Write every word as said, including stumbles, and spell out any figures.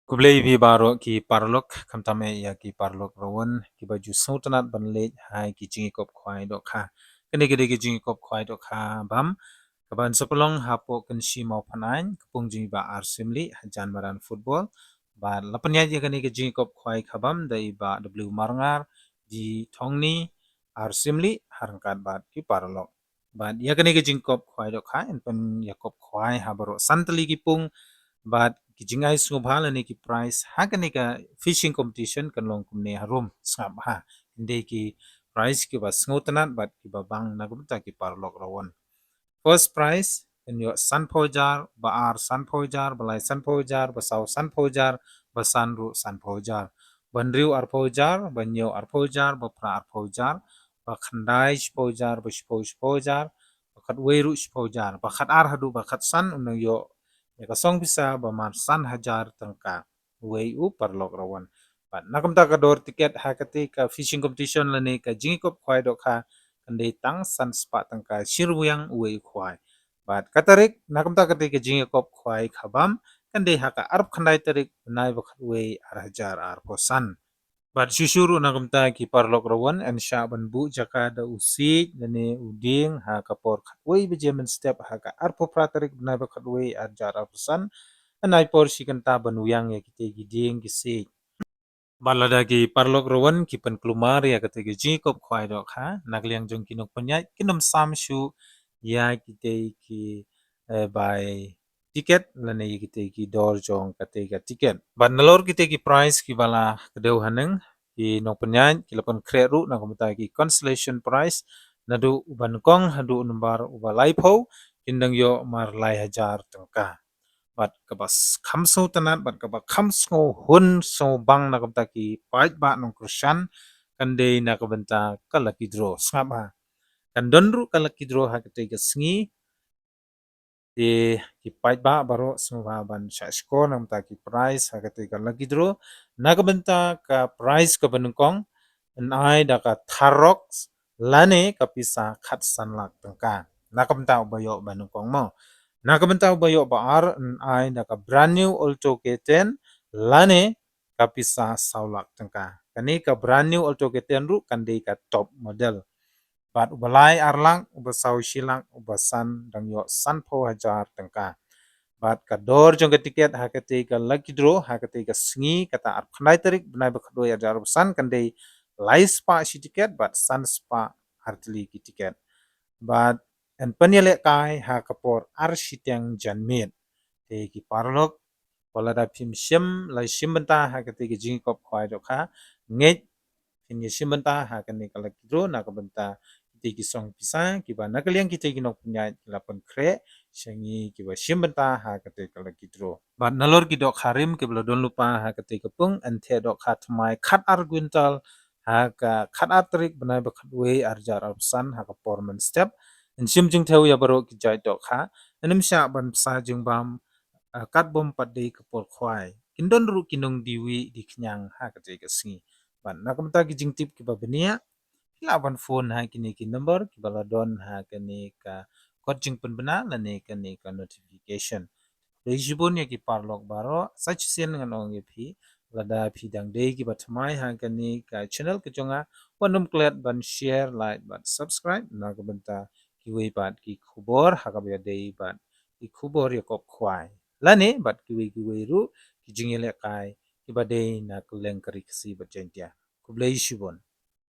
Khublei ïa phi baroh ki paralok, khamtam eh ïa ki paralok rawan kiba ju sngewtynnat ban leit ha ki jingïakop khwai dohkha. Kane ka dei ka jingïakop khwai dohkha bam kaban sa pynlong hapoh Kynshi Mawphanaiñ, ka pung jong i Bah R. Syiemlieh, hajan madan football. Bad la pynïaid ïa kane ka jingïakop khwai khabam da i Bah W. Marngar, D. Thongni, R. Syiemlieh, ha ryngkat bad ki paralok. Bad ïa kane ka jingïakop khwai dohkha yn pynïakop khwai ha baroh san tylli ki pung. Bad ki jingai sngewbha lane ki prize ha kane ka fishing competition kan long kumne harum, sngap ha. Kin dei ki prize kiba sngewtynnat bad kiba bang na ka bynta ki paralok rawan. First prize kan ïoh sanphew hajar, ba ar sanphew hajar, ba lai sanphew hajar, ba saw sanphew hajar, ba san ruh sanphew hajar, ba hynriew arphew hajar, ba hynñiew arphew hajar, ba phra arphew hajar, ba khyndai shiphew hajar, ba shiphew shiphew hajar, ba khatwei ruh shiphew hajar, ba khatar haduh ba khatsan un nang ïoh ïa ka song pisa ba man san hajar tyngka uwei u paralok rawan. Bad na ka bynta ka dor tiket ha kata ka fishing competition lane ka jingïakop khwai dohkha kan dei tang san spah tyngka shi ryngwiang uwei u khwai. Bad ka tarik na ka bynta kata ka jingïakop khwai khabam kan dei ha ka arphew khyndai tarik bnai ba khatwei ar hajar arphew san. Bad shuh shuh ruh na ka bynta ki paralok rawan, yn shah ban buh jaka da u siej lane u dieng ha ka por khatwei baje mynstep ha ka arphew phra tarik bnai ba khatwei ar hajar arphew san. Yn ai por shi kynta ban wiang ïa kita ki dieng ki siej. Bad lada ki paralok rawan ki pynkulmar ïa kata ka jingïakop khwai dohkha, na ka liang jong ki nongpynïaid kin ym sam shuh ïa kita ki, eh, bai tiket lane ïa kita ki dor jong kata ka tiket. Bad nalor kita ki prize kiba la kdew haneng, ki nongpynïaid ki la pynkhreh ruh na ka bynta ki consolation prize, naduh uba nyngkong haduh u nombar uba laiphew kin dang ïoh mar lai hajar tyngka. Bad kaba s-, kham sngewtynnat bad kaba kham sngewhun sngewbang na ka bynta ki paidbah nongkyrshan kan dei na ka bynta ka lucky draw. Sngap ha. Kan don ruh ka lucky draw ha kata ka sngi. Te ki paidbah baroh sngewbha ban shah shkor na ka bynta ki prize ha kata ka lucky draw. Na ka bynta ka prize kaba nyngkong yn ai da ka Tharroxx lane ka pisa khatsan lak tyngka. Na ka bynta uba ïoh ba nyngkong mo. Na ka bynta uba ïoh ba ar yn ai da ka brand new Alto K ten lane ka pisa saw lak tyngka. Kane ka brand new Alto K ten ruh kan dei ka top model. Bad uba lai ar lak, uba saw shi lak, uba san dang ïoh sanphew hajar tyngka. Bad ka dor jong ka tiket ha kata ka lucky draw ha kata ka sngi, kata arphew khyndai tarik bnai ba khatwei ar hajar arphew san, kan dei lai spah shi tiket bad san spah ar tylli ki tiket. Bad yn pynïalehkai ha ka por ar shiteng janmiet. Te ki paralok, wat lada phim shim, la shim bynta ha kata ka jingïakop khwai dohkha, ngeit phin ïa shim bynta ha kane ka lucky draw na ka bynta kita ki song pisa kiba na ka liang kita ki nongpynïaid ki la pynkhreh sha ngi kiba shim bynta ha kata ka lucky draw. Bad nalor ki dohkha rim kiba la don lypa ha kata ka pung, yn theh dohkha thymmai khatar kwintal ha ka khatar tarik bnai ba khatwei ar hajar arphew san ha ka por mynstep. Yn shim jingthew ïa baroh ki jait dohkha, yn ym shah ban bsa jingbam, ah, katba ym pat dei ka por khwai. Kin don ruh ki nongdie wieh die khñiang ha kata ka sngi. Bad na ka bynta ki jingtip kiba bniah, phi lah ban phone ha kine ki number kiba la don ha kane ka kot jingpynbna lane kane ka notification. Khublei shibun ïa ki paralok baroh, sa shisien ngan ong ïa phi, lada phi dang dei kiba thymmai ha kane ka channel ka jong nga, wat nym klet ban share, like bad subscribe na ka bynta kiwei pat ki khubor ha kaba ïadei bad ki khubor ïakop khwai lane bad kiwei kiwei ruh ki jingïalehkai kiba dei na kylleng ka Ri Khasi bad Jaiñtia. Khublei shibun.